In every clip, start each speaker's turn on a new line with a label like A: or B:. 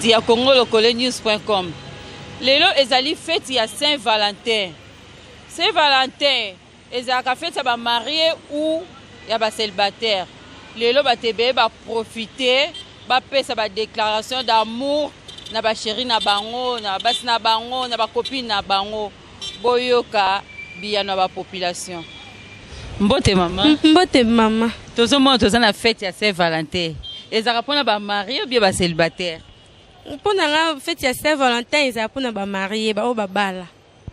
A: Balandi ya Congo Lokole News.com. Lelo ezali feti ya Saint Valentin. Saint Valentin ezalaka feti ya ba marie ou ya ba célibataire. Lelo bato ebele ba profiter bapesa ba déclaration d'amour na ba chéri na bango, na basi na bango, na ba copine na bango. Boyoka biyano ya ba population. Mbote mama.
B: Mbote mama.
A: Tozomona toza na fete ya Saint Valentin. Ezalaka mpona ba marie ou bien ba célibataire?
B: Mpo na nga fete ya Saint Valentin ezala mpona ba marie, baoyo babala.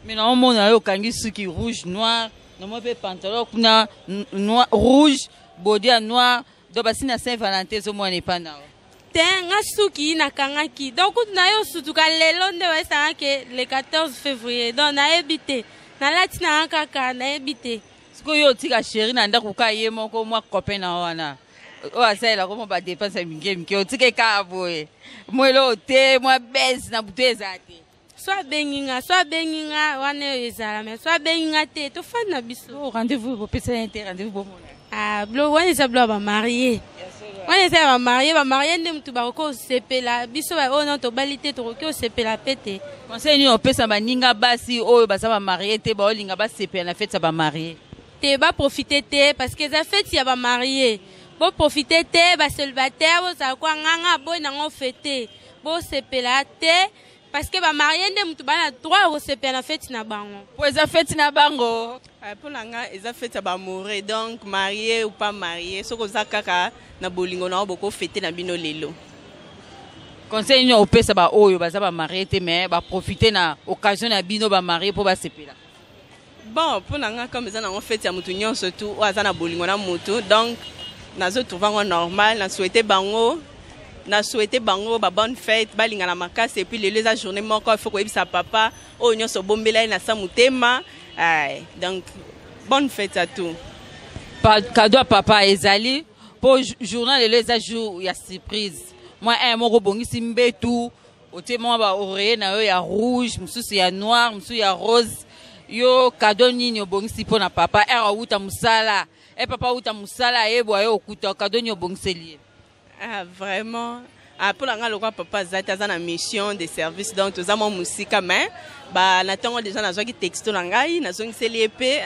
A: Mais naomona yo okangi suki rouge noir, namoni mpe pantalon kuna noir, rouge, body ya noir, donc basi na Saint Valentin ezomona epa na yo.
B: Te, nga suki nakangaki, donc kutu na yo sutuka lelo nde bayesanga ke le 14 février, donc nayebi te, nalati na nga kaka, nayebi te.
A: Sikoyo yo otika chéri na ndako ka ye moko, mwa copain na wana oyo asalelaka mwa badepense ya mike mike, otike kaka boye, mwa eloko te, mwa bese na butu ezala te.
B: So abengi nga, so abengi nga wana oyo ezala, mais so abengi nga te, tofandi na biso.
A: Oh, rendez-vous bopesani te, rendez-vous bomona.
B: Ah, bilo wana eza bilo ya bamarie, wana eza ya bamarie, bamarie nde motu bakoki kosepela. Biso oyo nano tobali te, tokoki kosepela mpe te.
A: Conseil nini opesa baninga basi oyo baza bamarie te, baolinga basepela na fete ya bamarie?
B: Te, baprofite te, parce que eza fete ya bamarie. Boprofite te, bacélibataire bozala kwa nganga boyi nango fete, bosepela te, parce que bamarie nde motu baa na droit ya kosepela na fete na bango.
A: Po eza fete na bango.
C: Mpo na nga eza fete ya baamoureux, donc marié ou pas marié, soki oza kaka na bolingo na yo, bokofete na bino lelo.
A: Conseil nini opesa baoyo baza bamarie te, mais baprofite na occasion na bino bamarie mpo basepela?
C: Bon, mpo na nga, comme eza nango fete ya motu nyonso tu oyo aza na bolingo na motu, donc nazotrouve yango normal. Na souhaite bango ba bonne fête, balingana makasi. Et puis lelo eza journée moko il faut koyebisa papa oyo nyonso obombela ye na sa motema. Donc bonne fête à tout.
A: Cadeau ya papa ezali mpo journal lelo eza jour ya surprise. Mwa un moko obongisi mbetu, otie mwa ba oreiller na yo ya rouge, mosusu ya noir, mosusu ya rose. Yo cadeau nini obongisi mpo na papa ere awuta mosala? E papa awuta mosala, ayebwa yo, okuta cadeau nini obongiseli ye?
C: Ah, vraiment, ah, mpo na nga, lokwa papa aza te, aza na mission de service, donc toza mwa mosika, mais ba na ntongo déjà nazwaki texto na ngai, nazongiseli ye mpe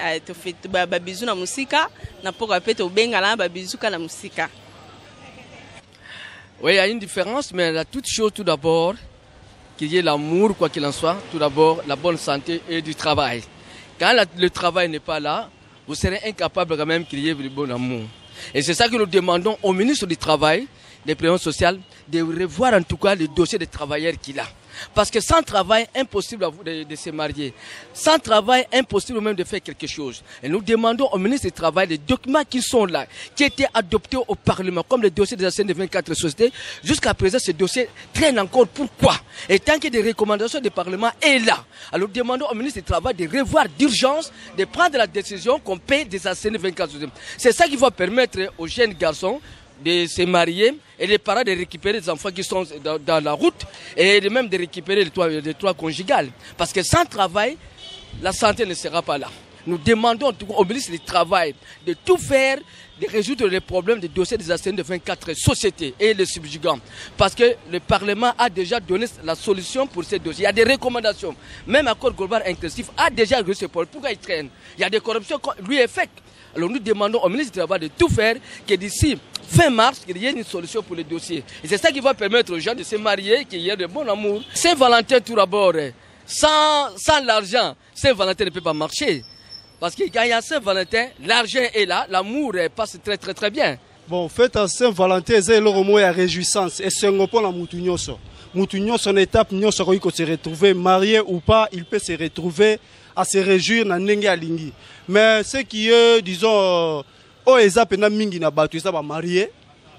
C: babizu na mosika, na mpoka mpe tobengana babizu ka na mosika.
D: Oui, il y a une différence, mais la toute chose, tout d'abord, qu'il y ait l'amour, quoi qu'il en soit, tout d'abord, la bonne santé et du travail. Quand le travail n'est pas là, vous serez incapable quand même qu'il y ait le bon amour. Et c'est ça que nous demandons au ministre du Travail, des Prévisions sociales, de revoir en tout cas le dossier des travailleurs qu'il a. Parce que sans travail, impossible de se marier. Sans travail, impossible même de faire quelque chose. Et nous demandons au ministre du Travail les documents qui sont là, qui étaient adoptés au Parlement, comme le dossier des anciens de 24 sociétés. Jusqu'à présent, ce dossier traîne encore. Pourquoi? Et tant que des recommandations du Parlement est là, alors demandons au ministre du Travail de revoir d'urgence, de prendre la décision qu'on paie des anciens de 24 sociétés. C'est ça qui va permettre aux jeunes garçons de se marier et les parents de récupérer les enfants qui sont dans la route et de même de récupérer les droits conjugales. Parce que sans travail, la santé ne sera pas là. Nous demandons au ministre du Travail de tout faire, de résoudre les problèmes des dossiers des anciens de 24 sociétés et les subjugants. Parce que le Parlement a déjà donné la solution pour ces dossiers. Il y a des recommandations. Même accord global inclusif a déjà réglé ce problème. Pourquoi il traîne? Il y a des corruptions, lui est fait. Alors nous demandons au ministre du Travail de tout faire, que d'ici fin mars, qu'il y ait une solution pour le dossier. Et c'est ça qui va permettre aux gens de se marier, qu'il y ait de bon amour. Saint-Valentin tout d'abord, sans l'argent, Saint-Valentin ne peut pas marcher. Parce que quand il y a Saint-Valentin, l'argent est là, l'amour passe très très très bien.
E: Bon, fête ya Saint-Valentin eza eloko moko ya réjouissance, esengo mpona mutu nyonso. Mutu nyonso na étape nyonso akoki kose retrouver, marié ou pas, il peut se retrouver à se réjouir na ndenge alingi. Mais ce qui est, disons, oyo eza mpenza mingi na bato eza bamarie,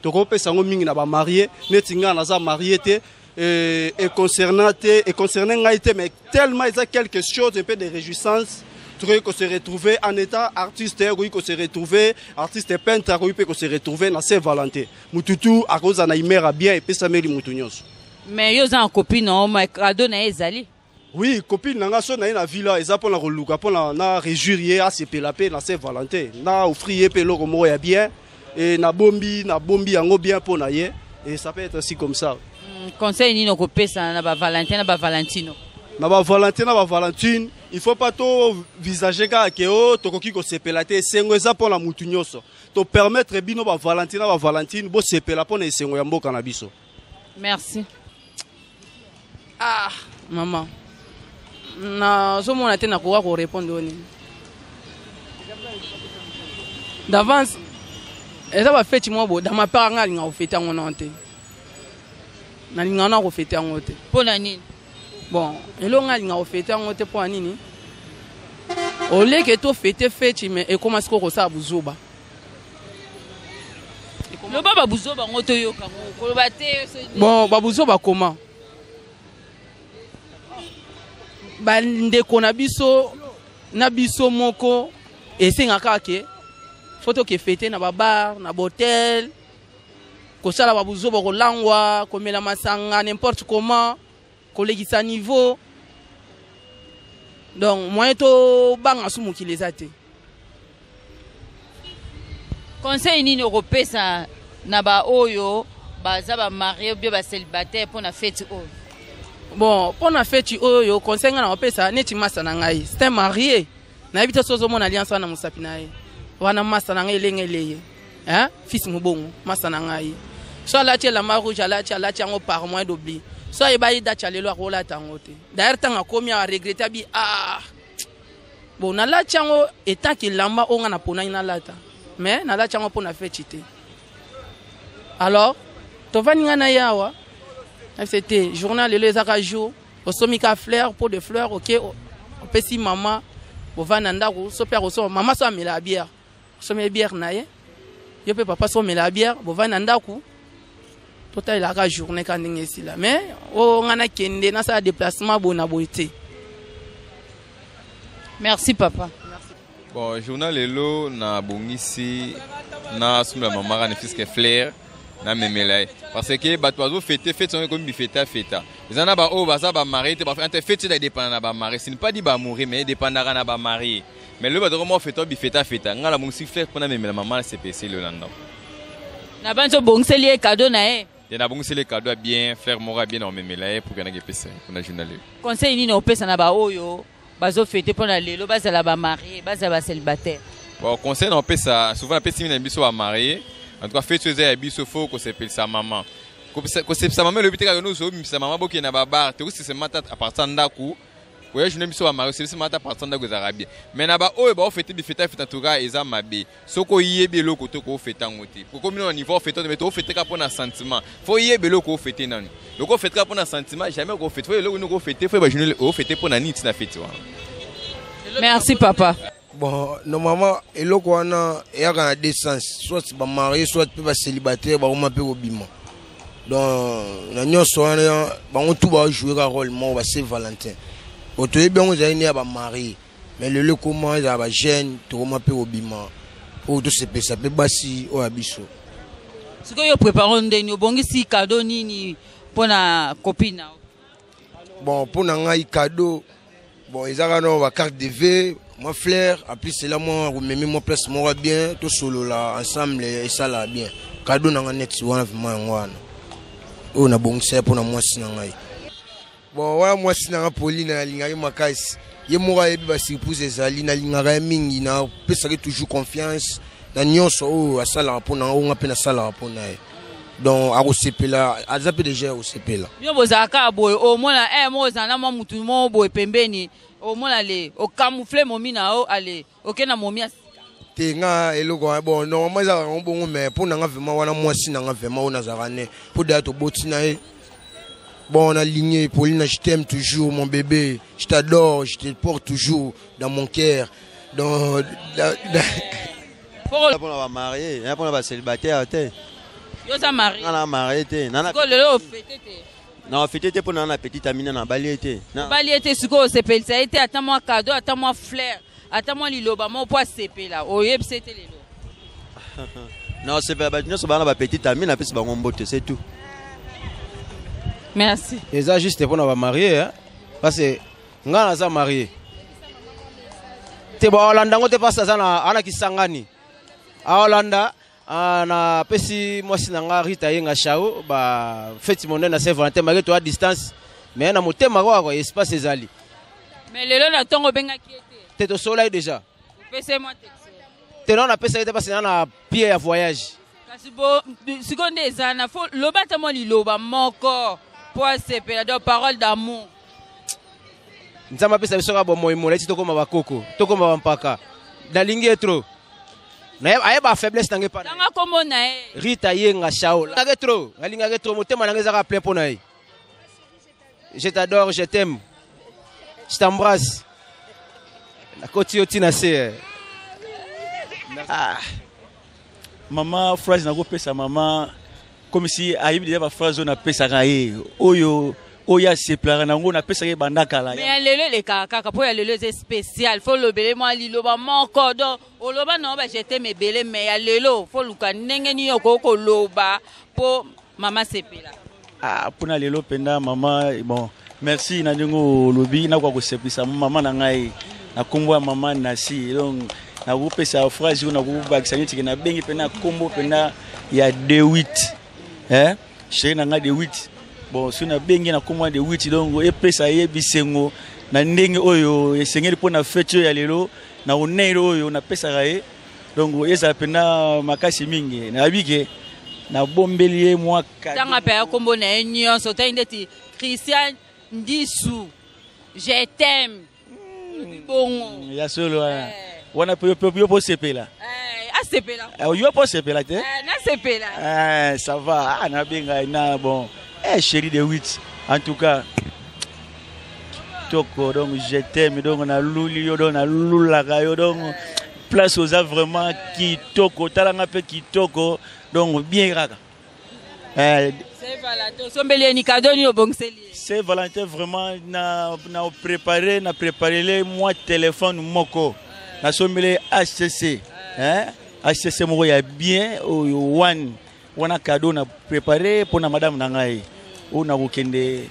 E: tokopesa yango mingi na bamarie. Neti ngai naza marie te, et concernant te, et concernant ngai te, mais tellement eza quelque chose un peu de réjouissance, tokoki kose retrouver en état artiste, akoki kose retrouver artiste peintre, akoki mpe kose retrouver na Saint Valentin. Mututu akozala na humeur ya bien, epesameli mutu nyonso.
A: Mais yo oza na copine na yo, ma cadeau na ye ezali?
E: Oui, copine na nga, so na ye na ville, eza mpona koluka mpona na réjouir ye, asepela mpe na Saint Valentin, na offrir ye mpe eloko moko ya bien e nabombi yango bien mpo na ye, et ça peut être aussi comme ça.
A: Conseil nini okopesa na bavalentin na bavalentino?
E: Na bavalentin na bavalentine, il faut pas tovisager kaka ke o tokoki kosepela te. Esengo eza mpo na mutu nyonso. Topermettre bino bavalentin na bavalentine bosepela mpo na esengo ya mboka na biso.
A: Merci.
C: Ah mama, nazomona te nakoka korépondre oyo nini d'avance. Eza bafeti moko boye, dans ma part nga alinga kofete yango nano te, nalingaka na kofete yango te.
A: Mpo na nini?
C: Bon, eloko nga alinga kofete yango te, mpo na nini? Oleke tofete feti, mais ekóma sikoyo kosala buzoba.
A: Loba babuzoba yango toyoka ngo, koloba te.
C: Bon, babuzoba koma bandeko na biso na biso moko, esengaka ke faut toke fete na babar, na bahotel, kosala babuzoba, kolangwa, komela masanga n'importe comment, kolekisa niveau. Donc moyen tobanga su mokili eza te.
A: Conseil nini okopesa na baoyo baza bamarie ou bien bacélibataire mpo na feti oyo?
C: Bon, mpo na feti oyo, conseil ngai na kopesa neti masa na ngai, c'est un marié, nayebi te so ozomona alliance wana mosapi na ye wana, masa na ngai elenge eleye, hein? Fils mobongo, masa na ngai, so alati elamba rouge, alati yango par moyen d'oubli. So ayeba ye date ya lelo, akolata yango te. D'ailleurs, ntango akomi aregrete, abi: "Ah bon, nalati yango etaki elamba oyo ngai naponaki nalata, mais nalati yango mpo na feti te." Alors tovandi ngai na ye awa, nayebisa te journal lelo ezaka jour osomi ka fleur, pot de fleur, ok, opesi mama, bovanda na ndako. So mpe akosoma mama, so amelaka bière, osomi bière na ye, yo mpe papa so omelaka bière, bovandi na ndako, totalelaka journée ka ndenge esila. Mais oyo ngai nakende nasala déplacement boye na boye te.
A: Merci papa.
F: Bon, journal lelo nabongisi, nasomela mama kaka ne fût-ce que fleur, namemela ye, parce que bato bazofete fete yango ekomi bifeta feta. Eza na baoyo baza bamarie te. Te, fete eza edépenda na bamarie, ce n'est pas dit baamoureux, mais edépendaka na bamarie. Mais lelo bato koma ofeta bifeta feta. Ngai nabongisi fleur mpo namemela mama, nasepese lelo na ndako.
A: Na banzi obongiseli ye cadeau na ye?
F: Te, nabongiseli ye cadeau ya bien, fleur moko ya bien na komemela ye pour kendaki epesa ye mpona journal lelo.
A: Conseil nini opesa na baoyo bazofete mpona lelo, bazala bamarie, bazala bacélibataire?
F: Bon, conseil na opesa, souvent napesi mingi na biso bamarie. En tout cas, fete oyo eza ya biso, faut kosepelisa mama. Kosepelisa mama elobi te kaka nyonso obimisa mama bokende na babar te. Kosepelisa mama à partir ndako, koya journée biso bamarie, osepelisa mama à partir ndako ezalaka bien. Mais na baoyo baofete bifeta feta, en tout cas eza mabe. Soki oyebi eloko te, koofete yango te. Kokomi na niveau ofete te, mais toofete kaka mpo na sentiment. Faut oyeba eloko ofete nanu. Loko ofete kaka mpo na sentiment, jamais okofete. Faut eloko nini okofete, faut yeba journée ofete mpo na nini, ntina feti wana.
A: Merci papa.
G: Bon, normalement eloko wana eyaka na deux sens: soit bamarie, soit mpe bacélibataire bakoma mpe kobima. Donc na nyonso wana, bango tu bajoue ka rôle moko. Ba Saint Valentin po toyebi yango ezali nde ya bamarie, mais lelo ekoma ezala bajeune, tokoma mpe kobima mpo tosepesa mpe basi oyo ya biso.
A: Sikoyo prépare ndeni, obongisi cadeau nini mpona copine na yo?
G: Bon, mpo na ngai cadeau, bon, eza kaka no bacarte de vœux, mwa fleur, en plus ela mwa komemi mwa place moko ya bien, tosolola ensemble, esala bien. Cadeau na ngai neti wana vraiment yango wana oyo nabongisa ye mpo na mwasi na ngai. Bon, wana mwasi na ngai Pauline, nalingaki makasi, ye moko ayebi basurprise ezali. Nalingaka ye mingi, napesaki toujours confiance na nyonso oyo asalaka mpo na ngai, oyo nga mpe nasalaka mpo na ye. Donc akosepela, aza mpe déjà ya kosepela.
A: Bino bozalaka boye, omona moko ozala na mwa mutu moko boye pembeni, omona le ocamoufle momi na yo, ale oke na momi ya sika?
G: Te, nga eloko wana, bon, normalement ezalaka yango bongo, mais mpo na nga vraiment wana mwasi na nga vraiment oyo nazalaka ne mpo daya toboti na ye. Bon, nalingi Pauline, je t'aime toujours mon bébé, je t'adore, je te porte toujours dans mon cœur. Donc
H: mpona bamarie, eza mpona bacélibataire te.
A: Yo oza marie?
H: Nga na marie te.
A: Sikoyo lelo ofete te?
H: Na ofete te mpo na na petite amie na nabali ye te.
A: Obali ye te. Sikoyo osepelisa ye te, ata mwa cadeau, ata mwa fleur, ata mwa liloba moko mpo asepela, oyebisa ye te lelo?
H: Na osepela, bato nyonso baa na bapetite amie, napesi bango mbote, c'est tout.
A: Merci.
I: Eza juste mpona bamarie, hein? Parce que nga naza marie te, baolanda yango te, mpasi aza na ana Kisangani aolanda. Ah, napesi mwasi na nga Rita Yenga Chao ba feti monene na Saint-Valentin malgré toa distance mais na motema kaka espace ezali.
A: Mais lelo na ntongo obengaki ye te?
I: Te, tosololaki déjà.
A: Opesi ye mwa texto?
I: Te, nano napesa ye te parce na na pied ya voyage.
A: Kasi bo sikoyo nde eza na fo loba ata mwa liloba moko mpo asepela, donc parole d'amour.
I: Nzambe apesa biso kaka bomoi molai ti tokóma bakoko, tokóma bampaka. Nalingi ye trop, ayeba faiblesse na ngai epa.
A: Tanga kombo na ye.
I: Rita Yenga Chao. Nalingaki trop, nalingaki trop, motema na ngai ezaka plein mpo na ye. Je t'adore, je t'aime, je t'embrasse, nakoti yo ntina se.
H: Ah. Mama, phrase nakopesa mama, comme si ayebi deja baphrase oyo napesaka ye, oyo oyo asepelaka nango, napesaka ye banda kala.
A: Mais ya lelo elekaka kaka mpo ya lelo eza spécial, fo olobele mwa liloba moko. Donc oloba nango ba je t'aime ebele, mais ya lelo fo luka ndenge nini okoki koloba mpo mama sepela.
H: Ah, mpona lelo mpenza mama, bon, merci na ndenge olobi. Nakoka kosepelisa mama na ngai na nkombo ya mama Nasi. Donc nakopesa phrase oyo, nakobakisa neti ke nabengi mpena nkombo mpena ya D8, eh? Chéri na ngai D8. Bon, soki nabengi na nkombo ya D8, donc epesa ye bisengo na ndenge oyo esengeli mpona feti oyo ya lelo na honneur oyo napesaka ye. Donc ezala mpena makasi mingi, nayebi ke nabombeli ye mwa.
A: Tanga mpe ya nkombo na ye nyonso, otangi ndeti Christian Ndisu, je t'aime, bongo.
H: Ya solo wana wana mpe yo mpo osepela.
A: Asepela.
H: Yo mpo osepela te?
A: Nasepela.
H: Ça va. Ah, nabenga na bon, eh, chéri de 8, en tout cas toko, donc je t'aime, donc naluli yo, donc nalulaka yo, donc place oza vraiment kitoko, talanga mpe kitoko, donc bien kaka.
A: Saint Valentin, osombeli ye ni cadeau nini, obongiseli ye?
H: Saint Valentin, vraiment na préparé, na préparele mwa téléphone moko, nasombeli HTC, hein? HTC moko ya bien oyo one wana, cadeau na préparé mpona madame na ngai, oyo nakokende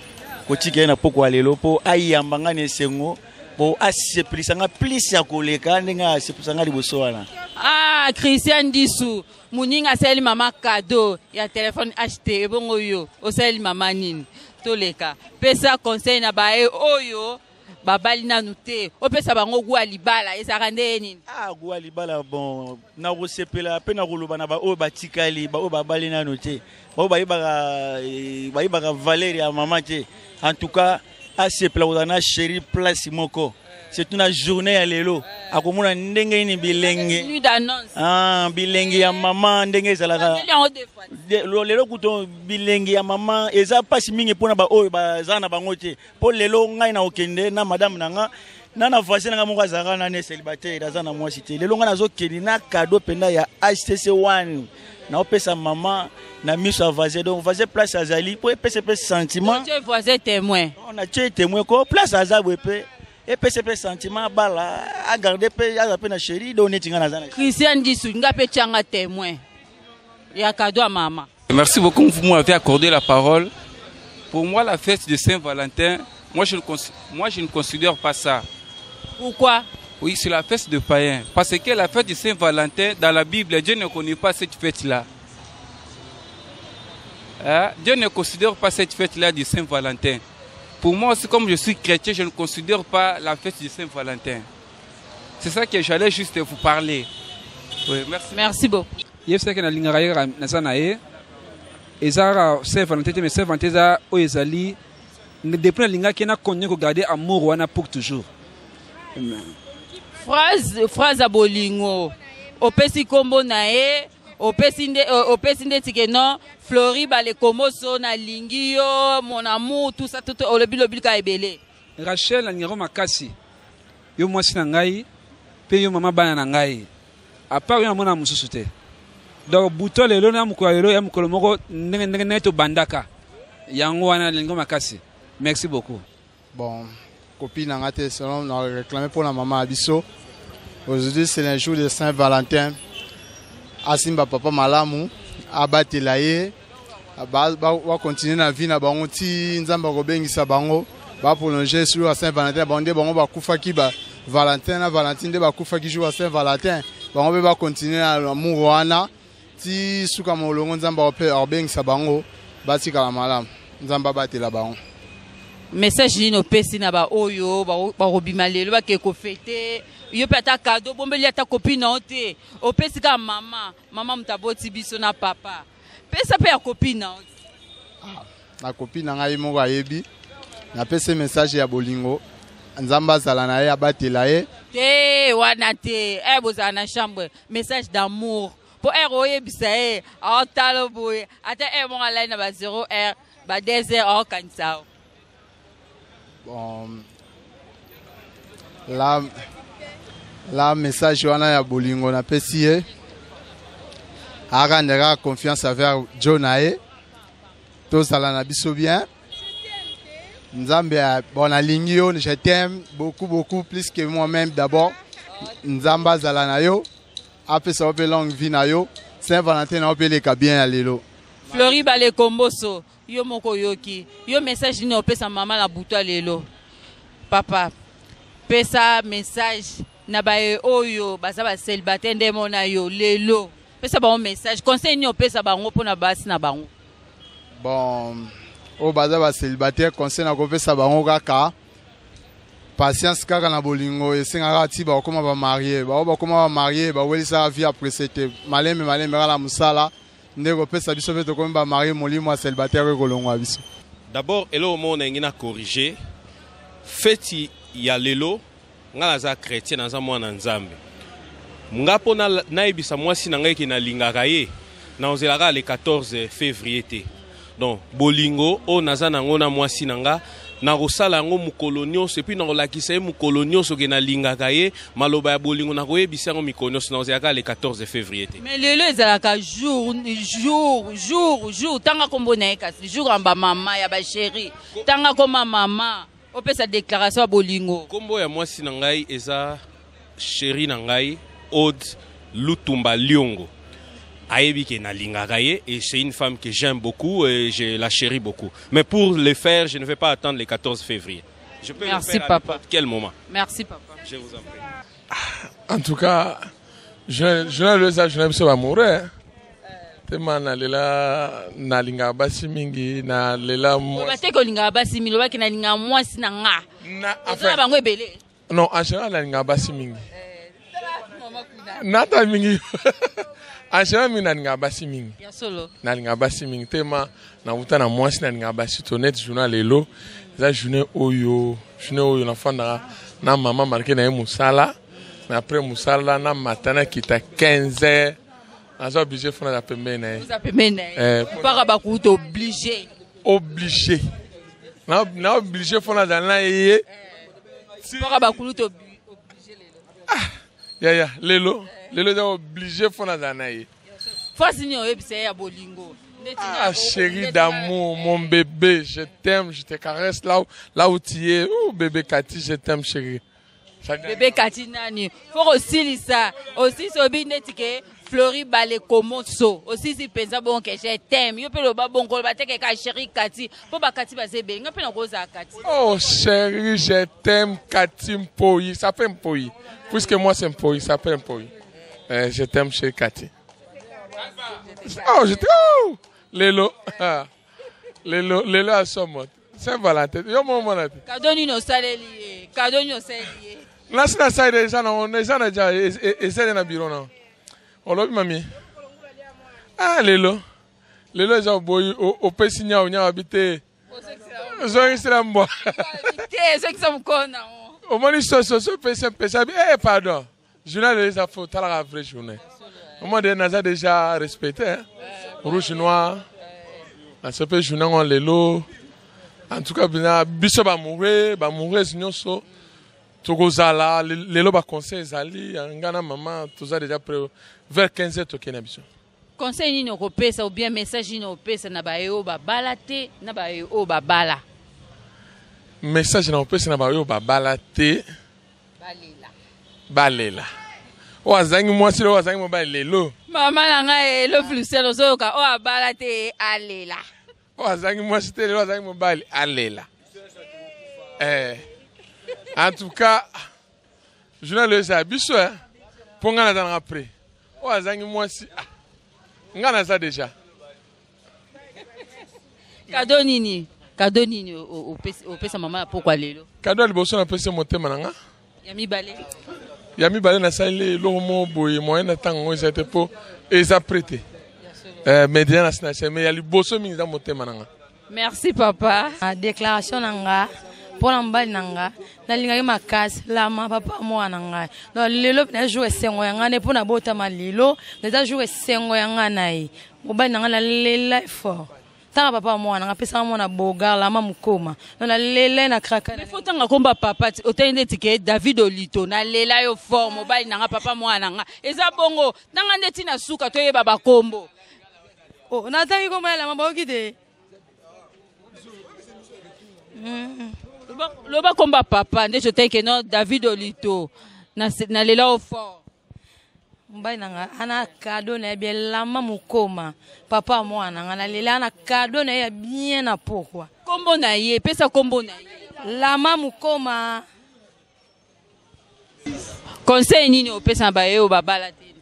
H: kotika ye na poko ya lelo mpo ayamba ngai na esengo, mpo asepelisa nga plus ya koleka ndenge asepelisa nga liboso wana.
A: Ah, Christian Ndisu, moninga asaleli mama cadeau ya telefone HT, ebongo yo osaleli mama nini? Toleka, pesa conseil na baye oyo babali nanu te, opesa bango goût ya libala ezalaka nde ye nini?
H: Ah, goût ya libala, bon, nakosepela mpe nakoloba na baoyo batikali, baoyo babali nano te, baoyo bayebaka, bayebaka valeur ya mama te. En tout cas asepela kozala na chéri place moko, surtout na journée ya lelo, akomona ndenge nini bilenge
A: Nuit d'annonce.
H: Ah, bilenge ya mama ndenge ezalaka.
A: Babeli yango deux fois.
H: Lelo kutu bilenge ya mama eza mpasi mingi mpona baoyo baza na bango te, mpo lelo ngai na okende na madame na nga na voisin na nga moko azalaka nani, célibataire, aza na mwasi te. Lelo ngai nazokende na cadeau mpenza ya HTC 1, naopesa mama na miso ya voisin. Donc voisin place azali mpo epesa mpe sentiment.
A: Otie voisin témoin?
H: Natie témoin ko place aza boye mpe epesa mpe sentiment, abala, agarde mpe, aza mpe na chéri. Donc neti ngai naza na
A: Christian Ndisu, nga mpe tianga témoin ya cadeau ya mama.
J: Merci beaucoup, vous m'avez accordé la parole. Pour moi, la fête de Saint-Valentin, moi, je ne considère pas ça.
A: Pourquoi?
J: Oui, c'est la fête de païens. Parce que la fête de Saint-Valentin, dans la Bible, Dieu ne connaît pas cette fête-là. Hein? Dieu ne considère pas cette fête-là de Saint-Valentin. Pour moi aussi, comme je suis chrétien, je ne considère pas la fête de Saint-Valentin. C'est ça que j'allais juste vous parler. Oui, merci.
A: Merci beaucoup.
K: Yebisaki nalingaka ye kaka, naza na ye. Eza kaka Saint Valentin te, mais Saint Valentin eza oyo ezali depuis nalingaki ye, na continue kogarde amour wana pour toujours.
A: Phrase ya bolingo, opesi nkombo na ye, opesi nde, opesi ndeti ke non, Flori Balekomoso, nalingi yo, mon amour, tout ça, tout olobi lobi kaka ebele.
K: Rachel, nalingaka makasi yo, mwasi na ngai, mpe yo mama bana na ngai. À part yo, namona mosusu te. Donc buto lelo na mokolo ya lelo ya mokolo moko, ndenge ndenge ndenge tobandaka yango wana, nalingi makasi. Merci beaucoup.
L: Bon, copine na nga te, selon na réclamé pour la maman ya biso. Aujourd'hui, c'est le jour de Saint-Valentin. Asimba papa malamu, abatela ye, bakontinue na vie na bango ti Nzambe akobengisa bango, baprolonge jour ya Saint-Valentin. Bango nde bango bakufaki, ba Valentin na Valentine nde bakufaki jour ya Saint-Valentin. Bango mpe bakontinue na amour wana. Ti suka molongo Nzambe akobengisa bango batikala malamu. Nzambe abatela bango.
A: Message nini opesi na ba oyo bakobima lelo bakei kofete yo mpe ata kado obombeli ata copine na yo te opesi kaka mama mama moto aboti biso na papa pesa mpe ya copine na yo
L: ah, na copine na ngai moko ayebi napesi message ya bolingo nzambe azala na ye abatela ye
A: te wana te eh, bozala na chambre message d'amour mpo heure oyebisa ye aotala boye ata heure moko alali na ba 0 heure ba 2 heures aokanisa yo
L: bon la la message wana ya bolingo napesi ye arendre kaka confiance envers jo na ye tozala na biso bien nzambe bon nalingi yo je t'aime beaucoup beaucoup plus que moi-même d'abord nzambe azala na yo apesa yo mpe longue vie na yo saint valentin na yo mpe eleka bien ya lelo
A: Fleury Balekomboso yo moko oyoki yo message nini opesa mama na butu ya lelo papa pesa message na baye oyo baza ba célibataire nde mona yo lelo pesa bango message conseil nini opesa bango mpona basi na bango
L: bon oyo baza ba célibataire conseil nakopesa bango kaka patience kaka na bolingo esengaka ti bakokoma bamarie bango bakoma bamarie bawelisaka vie apresse te malembe malembe kaka na mosala nde kopesa biso mpe tokomi bamarie molimo ya célibataire oyo ekolongwa biso
M: d'abord eloko moko nalingi na corrige feti ya lelo nga naza chrétien naza mwana nzambe nga mpo nayebisa mwasi na ngai ke nalingaka ye naozelaka le 14 février te donc bolingo oyo naza nango na mwasi na nga nakosala yango mokolo nyonso epuis nakolakisa ye mokolo nyonso ke nalingaka ye maloba ya bolingo nakoyebisa yango mikolo nyonso nakozelaka le 14 février te
A: mais lelo ezalaka jour jour jour jour tanga nkombo na ye kasi jour ya bamama ya bachéri tanga koma mama opesa déclaration ya bolingo
M: nkombo ya mwasi na ngai eza chéri na ngai Aude Lutumba Liongo ayebi ke nalingaka ye et c'est une femme que j'aime beaucoup et je la chéris beaucoup mais pour le faire je ne vais pas attendre le 14 février je peux
A: Merci,
M: le faire
A: papa.
M: à n'importe quel moment
A: merci papa
M: je vous en prie
N: En tout cas, journal eza journal biso bamoureux tema nalela nalingaka basi mingi nalela
A: oba te kolingaka basi mingi olobaki nalingaka mwasi na nga oza na bango ebele
N: non en général nalingaka basi mingi nata mingi en général mingi nalingaka basi mingi nalingaka basi mingi tema nawuta na mwasi nalingaka basi to net journal lelo eza journée oyo journée oyo nafandaka na mama marke na ye mosala na après mosala namata nakita 15 heures naza oblige fo naza pembeni na ye
A: oza pembeni na ye mpaka bakuta oblige
N: oblige na oblige fo nazala na ye
A: mpaka bakuluta
N: ah, yaya lelo lelo eza oblige fo nazala na ye
A: fasi nini oyebisa ye ya bolingo
N: Ah, chérie d'amour, mon bébé, je t'aime, je te caresse là où, là où tu es. Oh, bébé Cathy, je t'aime, chérie.
A: Bébé Cathy nani faut kosilisa osilisi obi neti ke Fleury Balekomoso osilisi mpenza bongo ke je t'aime yo mpe loba bongo loba te ke ka chérie Cathy mpo bakati baza ebele nga mpe nakozala Cathy.
N: Oh chérie, je t'aime Cathy Mpoyi, ça fait Mpoyi. Puisque moi c'est Mpoyi, ça fait Mpoyi. Eh, je t'aime chérie Cathy. Oh, je t'aime. Oh, lelo. Lelo, lelo asomo. Saint Valentin. Yo mo mona te.
A: Cadeau nini osaleli ye? Cadeau nini osaleli ye?
N: Nasi na sali eza na eza na ja ezali na bureau na. Olobi mami. Ah lelo. Lelo eza oboyi opesi nyao nyao abi te. Ozongisela mbwa.
A: Te, ezongisa mokolo na
N: Omoni soso so pesi pesi abi eh pardon. Journal eza faux talaka vrai journée. Moi de naza déjà respecté hein. Rouge noir. Na sepe journée ngo lelo. En tout cas bina biso ba mourre, ba mourreuse nyonso tokozala lelo ba conseil ezali nga na mama toza déjà près vers 15 heures tokende biso.
A: Conseil nini okopesa ou bien message nini okopesa na baye oyo babala te na baye oyo babala?
N: Message na kopesa na baye oyo babala te
A: balela
N: balela oyo azangi mwasi oyo azangi mobali lelo
A: mama na ngai elo flucel ozoyoka oyo abala te alela
N: oyo azangi mwasi te lelo azangi mobali alela eh. En tout cas journal oyo ezala biso eh. Mpo ngai nazalaka près oyo azangi mwasi ah. Nga naza déjà.
A: Cadeau nini? Cadeau nini opesa mama ya pokwa lelo?
N: Cadeau ya liboso napesi motema na nga.
A: Ya mibale.
N: Ya mibale nasaleli eloko moko boye moyen na ntango yango eza te mpo eza prêt te. Eh, mais déjà nasi na mais ya liboso mingi eza motema na nga.
A: Merci papa.
B: Ah, déclaration na nga mpo na mobali na nga nalingaki makasi lama papa mwana na ngai donc lelo na jour esengo ya ngai nde mpo nabotama lelo eza jour esengo ya ngai na ye mobali na ngai nalela fort tanga papa mwana nga apesaka mwana bogar lama mokoma no nalela ye na kraka
A: Il faut tanga komba papa otali ndeti ke David Olito nalela yo fort mobali na nga papa mwana na nga eza bongo tanga ndeti na suka toyeba bakombo.
B: Oh, natangi kombo ya lama bayoki te.
A: Loba komba papa ndeti otali ke no David Olito nalela yo fort.
B: Mobali na nga ana cadeau na ye bien lama mokoma papa mwana na nga nalela ana cadeau na ye ya bien na pokwa.
A: Kombo na ye, pesa kombo na ye.
B: Lama mokoma.
A: Conseil nini opesa na baye oyo babala te?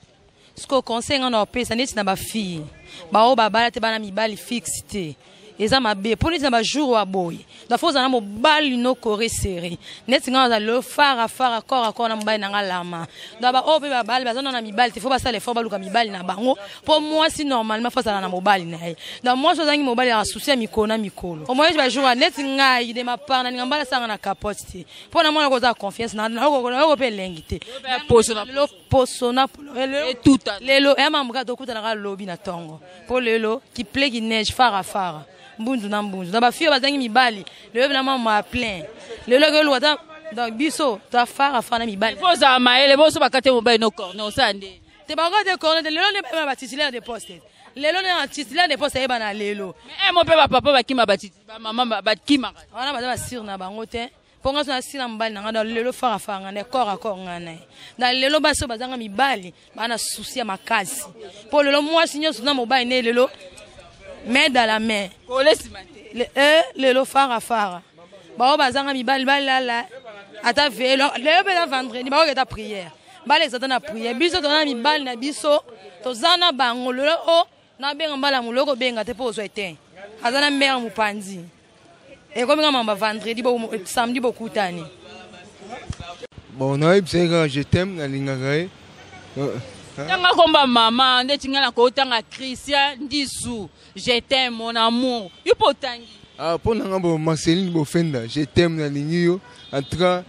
B: Siko conseil nga na opesa neti na ba fille baoyo babala te bana mibali fixe te eza mabe mpo neti na ba jour wa boye donc faut ozala na mobali no kore serré neti nga naza lelo fara fara corps à corps na mobali na nga lama donc ba oyo mpe babali baza na mibali te faut basala effort baluka mibali na bango mpo mwasi normalement faut azala na mobali na ye donc mwasi ozangi mobali ya souci ya mikolo na mikolo omoni ba jour neti ngai de ma part nalinga mbala asanga na capote te mpo na mwana kozala confiance nayoko mpe elengi te lelo poso na lelo ya mambo kaka tokutanaka lobi na ntongo mpo lelo kiple ki neige fara fara mbunzu na mbunzu na bafille bazangi mibali lelo bina mama ya plein lelo ekoluka ta donc biso toa fara fara na mibali
A: fo ozala mayele boso bakate mobali no corne osala nde
B: te bakate corne te lelo nde bayeba batitulaire de poste lelo nde na titulaire de poste ayebana lelo
A: mais mo mpe bapapa bakima bamama bakimaka
B: wana baza basire na bango te mpo nga so nasila mobali na nga na lelo fara fara nga na corps à corps nga na ye na lelo basi oyo bazanga mibali baa na souci ya makasi mpo lelo mwasi nyonso na mobali ne lelo main dans la main eh, lelo fara fara baoyo bazanga mibali balala ata velo lelo mpe eza vendredi baoyo ata prière balekisa ata na prière biso toza na mibali na biso toza na bango lelo o oh, nabenga mbala moloko obenga te mpo ozwa ete aza na mere mopanzi ekomi nga mamba vendredi bo samedi bokutani.
G: Bon nayebisa ye kaka je t'aime nalingaka ye.
A: Tanga komba mama ndeti nga nakotanga Christian Ndisu je t'aime mon amour yo mpe otangi.
G: Ah, mpo na nga bo Marceline Bofenda je t'aime nalingi yo en tout cas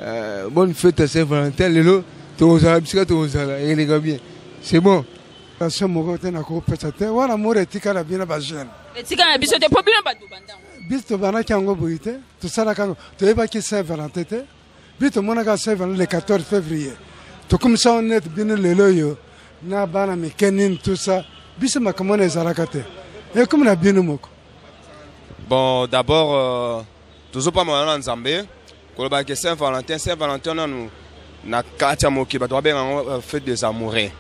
G: euh, bonne fête à Saint Valentin lelo tokozala bisika tokozala eleka bien c'est bon.
O: Relation moko te nakopesa te wana moro etikala bino ba jeune.
A: Etikala na biso te mpo bino bato banda yango.
O: Biso tobandaki yango boye te, tosalaka yango toyebaki Saint Valentin te, biso tomonaka Saint Valentin le 14 février tokomisa yango neti bino lelo oyo na bana mike nini tout ça, biso makambo wana ezalaka te, ekomi na bino moko.
P: Bon d'abord euh, tozopambola na Nzambe koloba ke Saint Valentin, Saint Valentin nanu na kati ya mokili bato babenga yango euh, fête des amoureux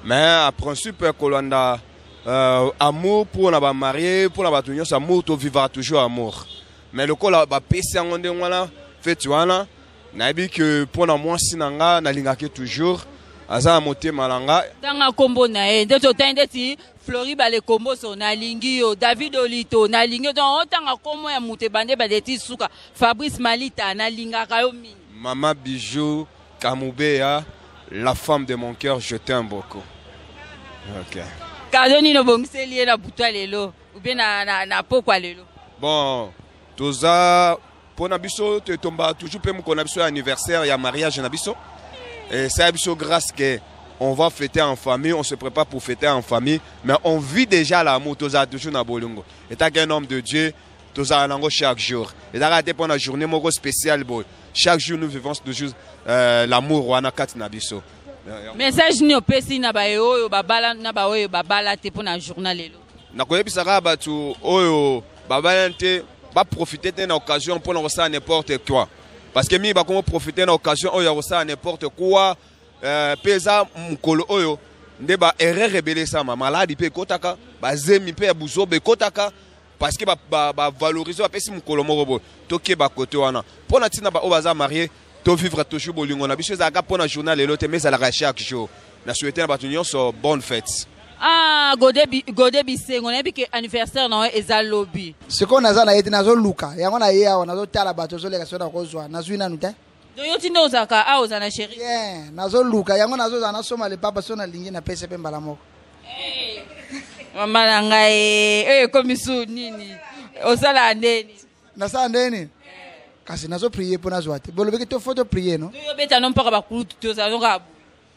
P: mais en principe kolanda euh, amour mpo na bamarie mpo na bato nyonso amour tovivaka toujours amour mais lokola bapesi yango ndenge wana feti wana nayebi ke mpo na mwasi na nga nalingaki toujours aza na motema na nga
A: tanga nkombo na ye ndeti otangi ndeti Flori Balekomboso nalingi yo David Olito nalingi yo donc otanga nkombo ya moto ebande ebande ti suka Fabrice Malita nalingaka yo mingi
P: Mama Bijou Kamubeya la femme de mon cœur je t'aime beaucoup ok
A: kado nini obongiseli ye na butu ya lelo ou bien na, na, na pokwa lelo
P: bon toza pona biso totomba toujours mpe mokolo na biso ya anniversaire ya mariage na biso esala biso grâce que on va fêter en famille, on se prépare pour fêter en famille, mais on vit déjà l'amour, tozala toujours na bolingo. Étant qu'un homme de Dieu, tozala nango chaque jour. Ezalaka te mpona journée moko spéciale boye. Chaque jour nous vivons toujours euh, l'amour wana kati na biso.
A: Message nini opesi na baye oyo babala na baoyo babala te mpona journal lelo?
P: Nakoyebisa kaka bato oyo babala te baprofite te na occasion mpona kosala n'importe quoi. Parce que mingi bakomi profite na occasion oyo ya kosala n'importe quoi mpe euh, eza mokolo oyo nde ba erreur ebele esama maladi mpe ekotaka bazemi mpe ya buzoba ekotaka parce que bavalorize ba, ba bapesi mokolo moko boye tokeba kote wana mpo na ntina baoyo baza marie tovivre toujours bolingo na biso ezalaka mpo na journal lelo te mais ezalaka chaque jour na souhaite na bato nyonso bonne fête.
A: Ah, Gode, Gode Bisengo, nayebi ke anniversaire na yo eza lobi.
Q: Sikoyo naza na ye te, nazoluka yango na ye awa, nazotala bato ozoleka soki nakozwa, nazwi nanu te.
A: Donc yo ti nde ozalaka awa oza na chéri?
Q: Bien, nazoluka yango, nazozala nasomba lipapa, soki nalingi napesi mpe mbala moko.
A: Mama na ngai, oyo ekomi su nini? Osala ndeni?
Q: Nasala ndenge nini? Kasi nazoprie mpo nazwa te, bolobiki to fo toprie no.
A: Yo obeta no mpaka bakulutu te, ozala noka.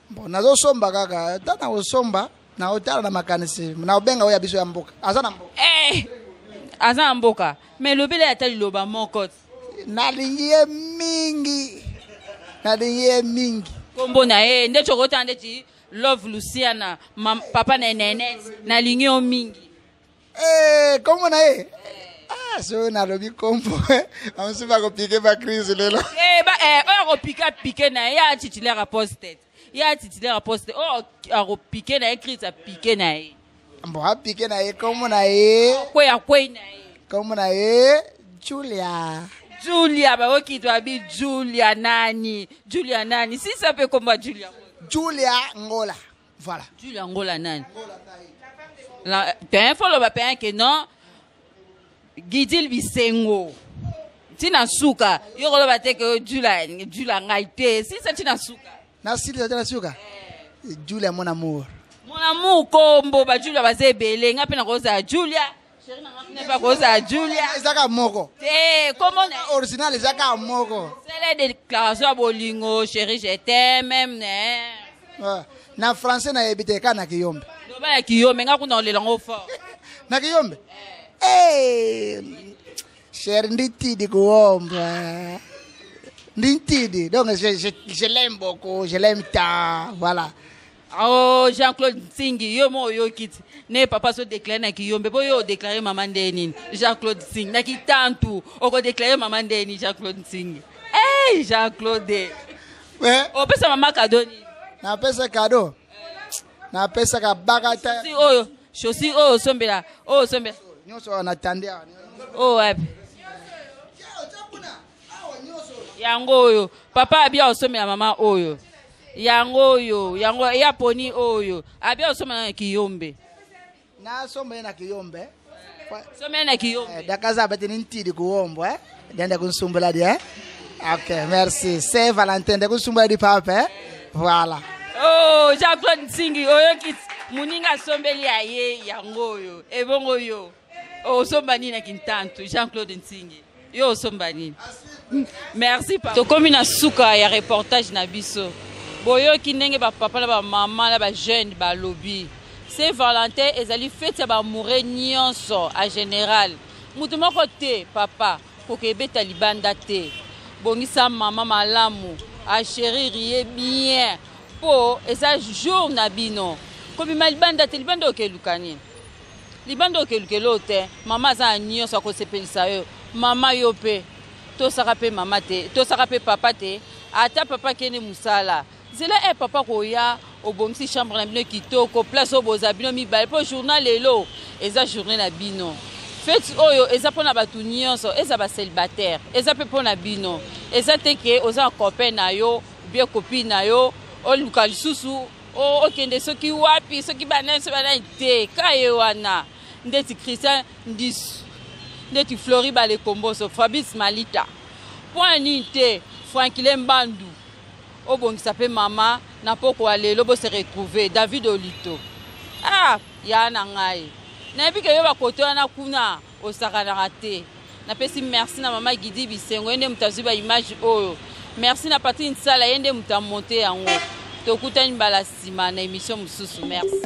Q: Bon, nazosomba kaka, ata nakosomba naotala na makanisi, naobenga oyo ya biso ya mboka aza na mboka.
A: Eh, aza na mboka, mais lobela ata liloba moko.
Q: Nalingi ye mingi, nalingi ye mingi.
A: Kombo na ye ndeti okotala ndeti Love Luciana, mam, papa na nene, nalingi yo mingi.
Q: Eh, kombo na ye ah, soki nalobi kombo bamosusu bakopike bacrise lelo.
A: Eh, ba, eh, oyo akopike apike na ye, ya titulaire ya poste, ya titulaire ya poste, oyo akopike na ye crise apike na ye.
Q: Bon, apike na ye, kombo na ye
A: kwei, akwei na ye.
Q: Kombo na ye Julia.
A: Julia, baoki to abi Julia nani? Julia nani? Sisa mpe kombo ya Julia.
Q: Julia Ngola, voilà.
A: Julia Ngola nani? La, te fo loba pe ke non Gidil Bisengo. Ntina suka yo koloba te ke Julia, Julia ngai te, sisa ntina suka.
Q: Nasilisa te na suka. Julia mon amour.
A: Mon amour, kombo ba Julia baza ebele, nga mpe nakozala Julia. Chéri na nga kuna mpe akozala Julia.
Q: Eza kaka moko.
A: Te, kombo na
Q: original eza kaka moko.
A: Sele déclaration ya bolingo, chéri je t'aime même ne.
Q: Ouais. Na français nayebi te, kaka na kiyombe.
A: Loba ya kiyombe, nga kuna olela ngo fort.
Q: Na kiyombe? Eh, chéri nditidi kuomba. Nditidi. Donc je l'aime beaucoup, je l'aime tant, voilà.
A: Oh, Jean-Claude Nsingi, yo mo oyoki ti. Ne papa so déclaré na kiyombe, bo yo déclaré mama ndeni. Jean-Claude Nsingi, na kitantu, oko déclaré mama ndeni Jean-Claude Nsingi. Hey Jean-Claude.
Q: Ouais.
A: Opesa mama cadeau nini?
Q: Napesa cadeau. Napesa ka bakata.
A: Chaussure oyo, chaussure oyo osombela, oyo osombela.
Q: Nyonso wana natandi awa.
A: Oh wapi? Yango oyo, papa abia osomela mama oyo. Yango oyo, yango ya poni oyo. Abia osomela na kiyombe.
Q: Nasomba ye na kiyombe.
A: Somela na kiyombe.
Q: Dakaza bati ni ntidi kuombo eh. Dende kunsumbula di eh. Ok, merci. Saint Valentin de kunsumbula di papa eh. Voilà.
A: Oh, Jean-Claude Nsingi, oyoki muninga asombeli ya ye yango oyo. Ebongo yo. Osomba nini na kintantu Jean-Claude Nsingi? Yo osomba nini? Merci papa. Tokomi na suka ya reportage na biso. Boyoki ndenge ba papa na ba mama na ba jeune balobi. Saint Valentin ezali fête ya ba amoureux nyonso en général. Mutu moko te papa kokebeta libanda te. Bongisa mama malamu, a chérir ye bien po eza jour na bino. Kobima libanda te, libanda okeluka nini? Libanda okeluka eloko te, mama aza na nyonso akosepelisa yo. Mama yo pe tosaka pe mama te, tosaka pe papa te, ata papa akende mosala. Nzela e papa koya obongisi chambre na bino kitoko, place oyo boza bino mibale po journal lelo eza journée na bino. Fête oyo eza pona bato nyonso, eza ba célibataire, eza pe pona bino. Eza te ke oza na copain na yo, bien copine na yo, oluka lisusu okende soki wapi, soki banani, soki banani te. Ka ye wana ndeti Christian Ndisu, ndeti Flori Balekomboso, Fabrice Malita. Point nini te Franklin Mbandu obongisa pe mama na poko ya lelo bo se retrouver David Olito. Ah, ya na ngai. Nayebi ke yo bakoto wana kuna osakanaka te. Napesi merci na mama Gidi Bisengo, ye nde moto azwi ba image oyo. Merci na Patrick Nsala, ye nde moto amonte yango. Tokutani mbala nsima na émission mosusu. Merci.